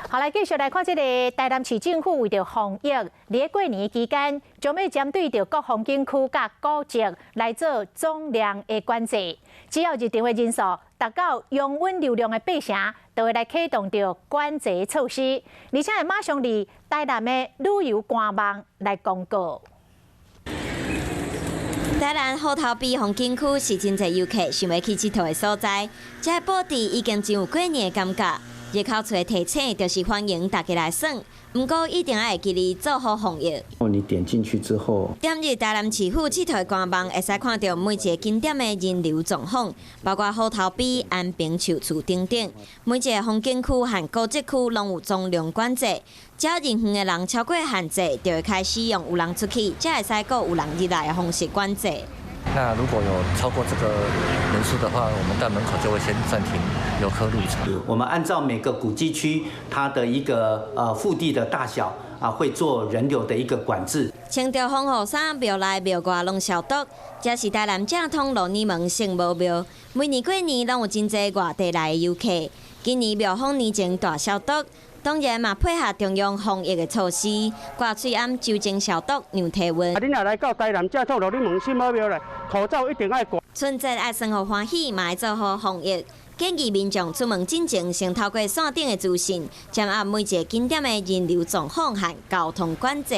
好，來繼續來看這個台南市政府為著防疫，佇過年期間，將欲針對著各風景區佮古蹟來做總量的管制。只要入場的人數達到容穩流量的八成，就會來啟動著管制措施，而且會馬上佇台南的旅遊官網來公告。台南虎頭埤風景區是真濟遊客想欲去𨑨迌的所在，這個布置已經真有過年的感覺。入口處的提醒就是歡迎大家來耍，毋過一定愛會記得做好防疫。哦，你點進去之後，點入台南市府𨑨迌的官網，會使看著每一个景點的人流狀況，包括虎頭埤、安平樹厝等等。每一个風景區和古蹟區攏有總量管制，只要入園的人超過限制，就會開始用有人出去，才會使閣有人入來的方式管制。那如果有超過這個人數的話，我們在門口就會先暫停遊客入場。我們按照每個古蹟區它的一個腹地的大小啊，會做人流的一個管制。穿著防護衫，廟內廟外攏消毒，這是台南正統鹿耳門聖母廟。每年過年攏有真濟外地來的遊客，今年廟方年前大消毒，當然嘛配合中央防疫的措施，掛喙罨酒精消毒、量體溫。啊，你若來到台南正統鹿耳門聖母廟來，口罩一定愛掛。春節愛耍予歡喜，嘛愛做好防疫。建議民眾出門進前，先透過線頂的資訊，掌握每一个景點的人流狀況和交通管制。